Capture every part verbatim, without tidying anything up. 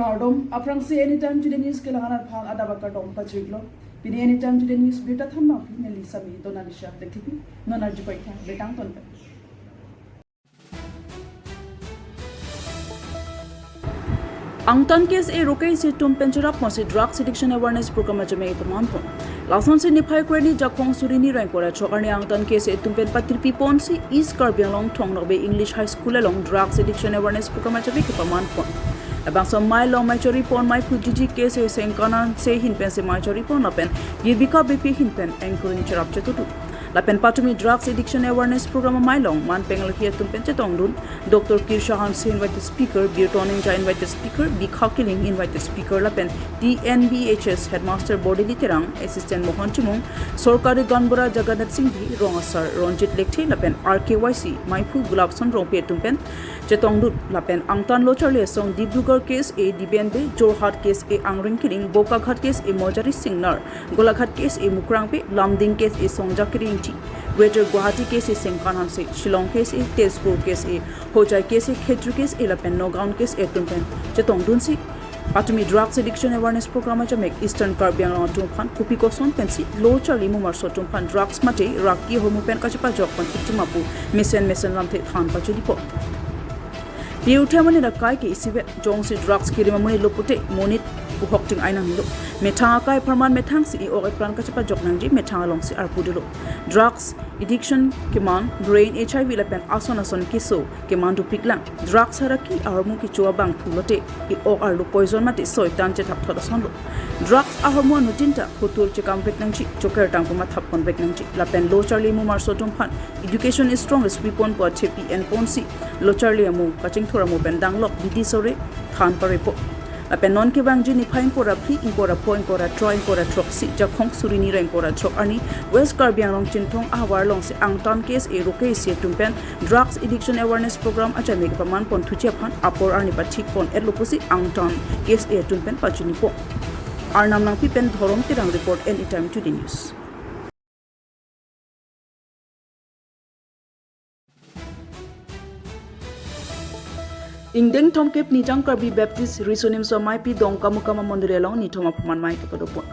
Kardom, aphrangsi Anytime Today News kelang-an aphan adap akardom pajirlo. Pini Anytime Today News birta thanma phi neli Sami Donalisha Lekhipi, non arju paikha betang ton pen. Angtan case e rokei isi atum pen cherapponsi Drugs Addiction Awareness Program ajamek pamanpon. Lasonsi niphai kre-hini Jakhong suri hini ra ingkoi ra throk arni angtan case e atum pen patirpiponsi East Karbi Anglong Thong Nokbe English High School along Drugs Addiction Awareness Program ajamek pamanpon. Labangso amei along mei choripon meiphu G G K S A Sengkan Hanse ahin pensi mei choripon lapen Yebika Beypi ahin pen anchoring cherap chetudun. Lapen patumi Drugs Addiction Awareness Program amei along man pengelakhi atum pen chetongdun, Doctor Kirsha Hanse invited speaker, Birton Ingja invited speaker, Bikha Killing invited speaker lapen T N B H S headmaster Bordeli Terang, assistant Mohan Timung, sorkari gaonbura Jagannath Singhvi, rong asar Ronjit Lekthe lapen R K Y C meiphu Gulabson Rongpi atum pen chetongdun lapen angtan lo charli asong Dibrugarh case e Diben Bey, Jorhat case e Angring Killing, Bokaghat case e Mojari Singnar, Golaghat case e Mukrang Bey, Lumding case e Songja Kiringti, Greater Guwahati case e Sengkan Hanse, Shillong case e Tezpur case e Hojai case e Khetri case e lapen Nagaon case e atum pen chetongdunsi patumi Drugs Addiction Awareness Program ajamek Eastern Karbi Anglong atum aphan kopi koson pensi lo charli mumarso atum aphan drugs mate raki ahormu pen kachepajok pon itum apu mesen mesen lamthe than pachulipon. Piu the amonit akai ke isivet, jongsi drugs kirim amonit lo pute monit uhok ting ai nangnelo. Methang akai apharman methangsi i-ok ipran kachepajok nangji, methang alongsi arpu dolo. Drugs addiction keman brain H I V lapen ason ason keso keman dopiklang. Drugs araki ahormu kecho abangphu lote i-ok arlo poison mate soitan chethapthot asonlo. Drugs ahormu anuttin ta hotur chekamvek nangji, choker tangpo mathaponvek nangji. Lapen lo charli mumarso atum aphan education is strongest weapon pu athe pi enponsi lo charli amo kachingthur amo pen danglok bidi sore than parepo. Lapen non kevangji niphai ingkoi ra phli, ingkoi ra pho, ingkoi ra throk, ingkoi ra throksi, Jakhong suri hini ra ingkoi ra throk arni West Karbi Anglong Chinthong ahavar alongsi angtan case e rokei isi atum pen Drugs Addiction Awareness Program ajamek pamanpon thuji aphan apor arni pathikpon etlo pusi angtan case e atum pen pachunipon. Arnam Nangpi pen Dhorom Terang report, Anytime Today News. Ingdeng thomkep Nijang Karbi Baptist Riso Nimso Ameipi Dongkamukam Amondoli along nithom apharman mei kepadopon.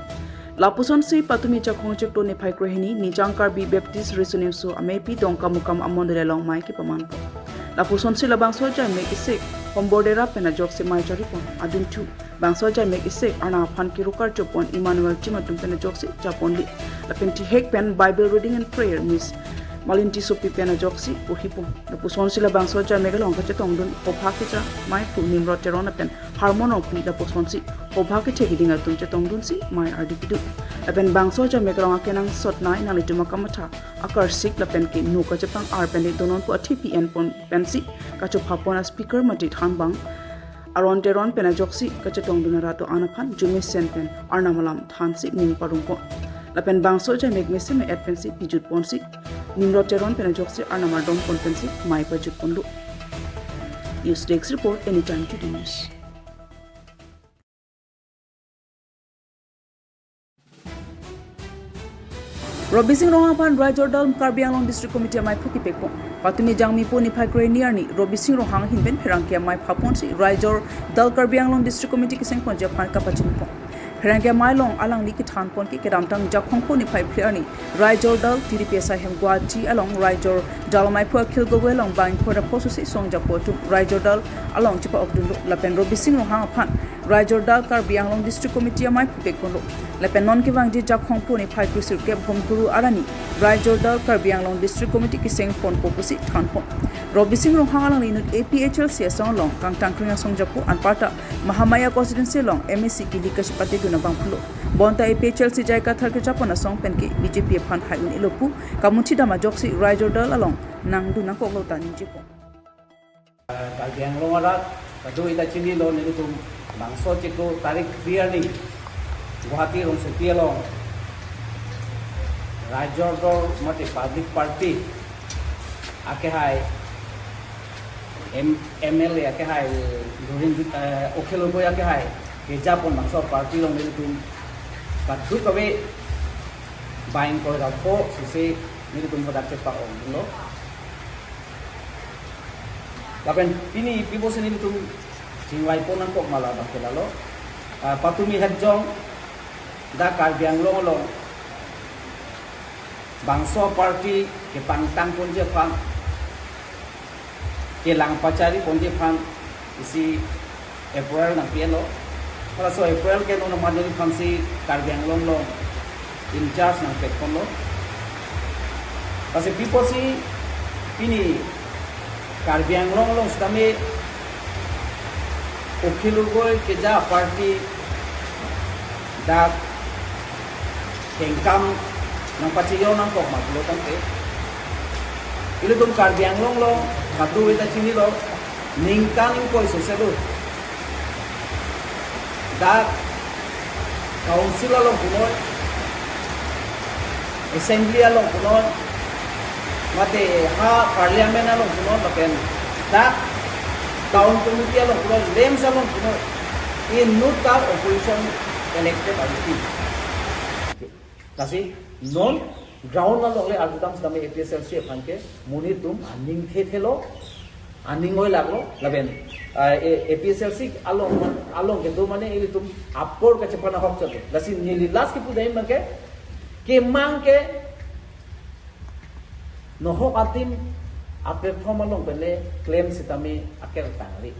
Lapusonsi patumi Jakhong chiklo niphai kre-hini Nijang Karbi Baptist Riso Nimso Ameipi Dongkamukam Amondoli along mei kepamanpon. Lapusonsi labangso ajaimek isik Hombordera pen ajoksi mei choripon. Adunthu bangso ajaimek isik Arnam aphan kiru karjopon Emmanuel Chim atum pen ajoksi japonli. Lapen thihek pen Bible reading and prayer Miss Malinti Sopi pen ajoksi porhipon. Lapusonsi labangso ajaimek along kachetongdun hopha kecha meiphu Nimrod Teron lapen Harmon Rongpi, lapusonsi hopha kethe keding atum chetongdunsi mei ardi pidun. Lapen bangso ajaimek along akenangsot nai nanglitum akamatha akarsik lapen ke no kachepang ar pen le donon pu athe pi enpon pensi kachophapon a speaker mate thanbang Aron Teron pen ajoksi kachetongdun arat do-an aphan arjumesen pen Arnam alam thansi ning parongpon. Lapen bangso ajaimek mesen me-et pensi pijutponsi Nimrod Teron pen ajoksi Arnam ardompon pensi mei pajutponlo. News Desk Report, Anytime Today News. Robising Ronghang aphan Raijor Dal Karbi Anglong District Committee ameiphu kepekpon. Patumi Jangmipo niphai kre-hini arni Robising Ronghang ahin pen pherangke amei phaponsi Raijor Dal Karbi Anglong District Committee kesengponji aphan kapachinipon. Pherangke amei along alangli kethanpon ke kedamtang Jakhong pho niphai phli arni Raijor Dal T D P S I hem Guwahati along Raijor Dal ameiphu Akhil Gogoi along bang ingkoi ra pho susi songjapo atum Raijor Dal along chepa-okdunlo lapen Robising Ronghang aphan Raijor Dal Karbi Anglong District Committee ameiphu pekponlo. Lapen non kevangji Jakhong pho niphai kre-sirkep Bhomkuru arni Raijor Dal Karbi Anglong District Committee kesengponpo pusi thanpon. Robising Ronghang alangli inut A P H L C asong along kangtangkring asong japo anparta Mahamaya constituency along M A C kili kachepatedun abangphulo. Bonta A P H L C J I Kathar kechapon asong penke B J P aphan hai un-elo pu kamunthi dam ajoksi Raijor Dal along nangdun nangkoklo ta ningjepon. Karbi Anglong arat kadokave ta chinilo, nelitum bangso chiklo tarik phli arni Guwahati rongsopi along Raijor Dal mate Public Party akehai M-, M L A akehai Lurin, eh, Akhil Gogoi akehai kejapon bangso party along nelitum kadokave bang ingkoi ra pho susi nelitum hadak chepa-okdunlo. Lapen pini pibosi nelitum Chingvai pon nangkok ma la abang ke lalo. Ah, patumi hajong dak Karbi Anglong along bangso party kepangtang ponji aphan, kelang pachari ponji aphan isi appeal nangpi-enlo. Halaso appeal ke non manjori aphansi Karbi Anglong along in charge nangpek ponlo. Lasi pi apotsi pini Karbi Anglong along sitame Akhil Gogoi keja party dak hengkam nangpachejor nangkok ma pulo tangte, ilitum Karbi Anglong along kadokave ta chinilo, ningkan ingkoi sose lo. Dak council along punoi, assembly along punoi, mate ha parliament along punoi, lapen dak town committee along punoi, LAMPS along punoi, inut ta opposition elected aruti. Lasi non ground along le arjudam sitame A P H L C aphan ke monit atum aning thethelo, aning oilaklo, lapen, ah, A-, A P H L C along, along kedo mane ilitum apor kachepan ahok chot. Lasi neli last kipu dai abang ke, kemang ke nohok adim a-platform along pen le klem sitame aker tangri.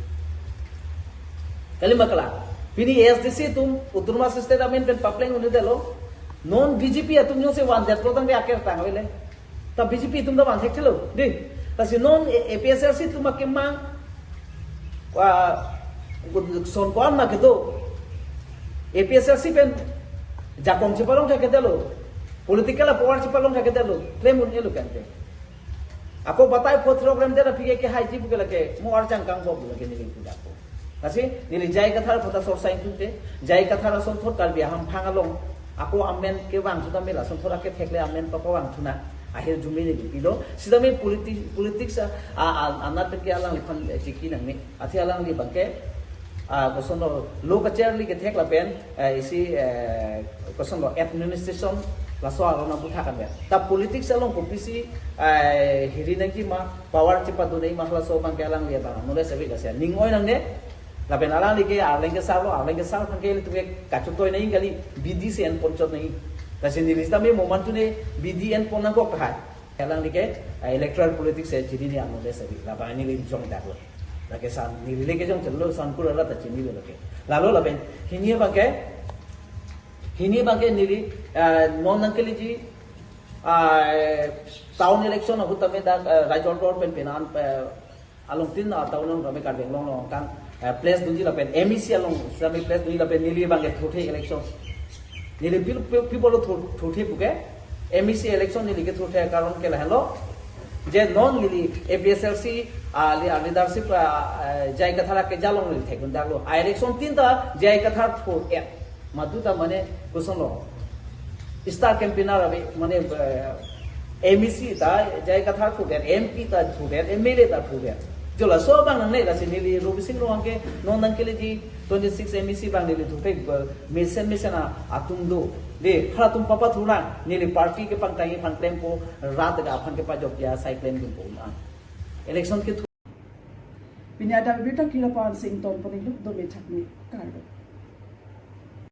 Kalima kala, pini A S D C atum Autonomous State amen pen papleng un-edetlo. Non B J P atum jongsi vandetlo tangte aker tangri le. Ta B J P atum ta van thekthelo, dei. Lasi non A-, A P H L C atum akemang, ah, son ko-an ma kedo, A P H L C pen jakong chepalong thekthelo, political power chepalong thekthelo, klem un-elo kante. Ako batai photrok remdet aphi ke haiji pu ke lake mo arjang kangbo pu lake neli pu dako. Lasi neli J I Kathar aphan ta sorsa ingtungte, J I Kathar asonthot Karbi ahamphang along ako amen kevang thu ta mela asonthot akethek le amen papavang thu nang ahirjume neli pilo. Sitame politi-, politics a, a, a, anat pen ke alangliphan, eh, chiki nangne. Athe alangli abang ke, ah, kosonlo, lo kacharli kethek lapen, eh, isi, eh, kosonlo, administration laso aron aputhak kan ya. Ta politics along kopisi, eh, hiri nangji ma, power chepadun nangji ma, halaso abang ke alangli abang knowledge ave, lasi aning oi nangne. Lapen alangli ke Arleng Kesar lo, Arleng Kesar aphan ke ilitum ke kachotoi nangji kali, bidi si en pon chot nangji. Lasi neli sitame moman tune bidi en pon nangkok tahai. Alangli ke, ah, electoral politics e chinine anole sabi. Labang neli jongdaklo. Lake san, neli le kejong chelo, san kura la ta chinilo lake. Lalo lapen hini abang ke, hini abang ke neli, ah, non nangkeleji, ah, town election ahut tame dak, ah, Raijor Dor pen penan, ah, along tin, ah, town along tame Karbi Anglong along kang, eh, place dunji lapen M E C along sitame place dunji lapen neli abang ke thurthe election. Neli pil-, pil-, people lo thur-, thurthe puke, M E C election neli ke thurthe karon ke lahenlo. Je non neli A P H L C, ah, li, ah, leadership, ah, ah, J I Kathar akeja along neli thekdun daklo. Ah, election tin ta J I Kathar thur-et. Madu ta mane kosonlo, star campaigner ave, mane, eh, M E C ta J I Kathar thurdet, M P ta thurdet, M L A ta thurdet. Jo laso abang nangne, lasi neli Robising Ronghang ke non nangkeleji twenty-six M E C abang neli thurthe, eh, mesen mesen a, atum do. Dei, halatum papathur nang, neli party kepangtangji aphan klempo, rat ga aphan kepajokji asai klemdunpo nang. Election ke thu- Pini adap abirta Kiropan Sington pon ingduk, dome thakme kardom.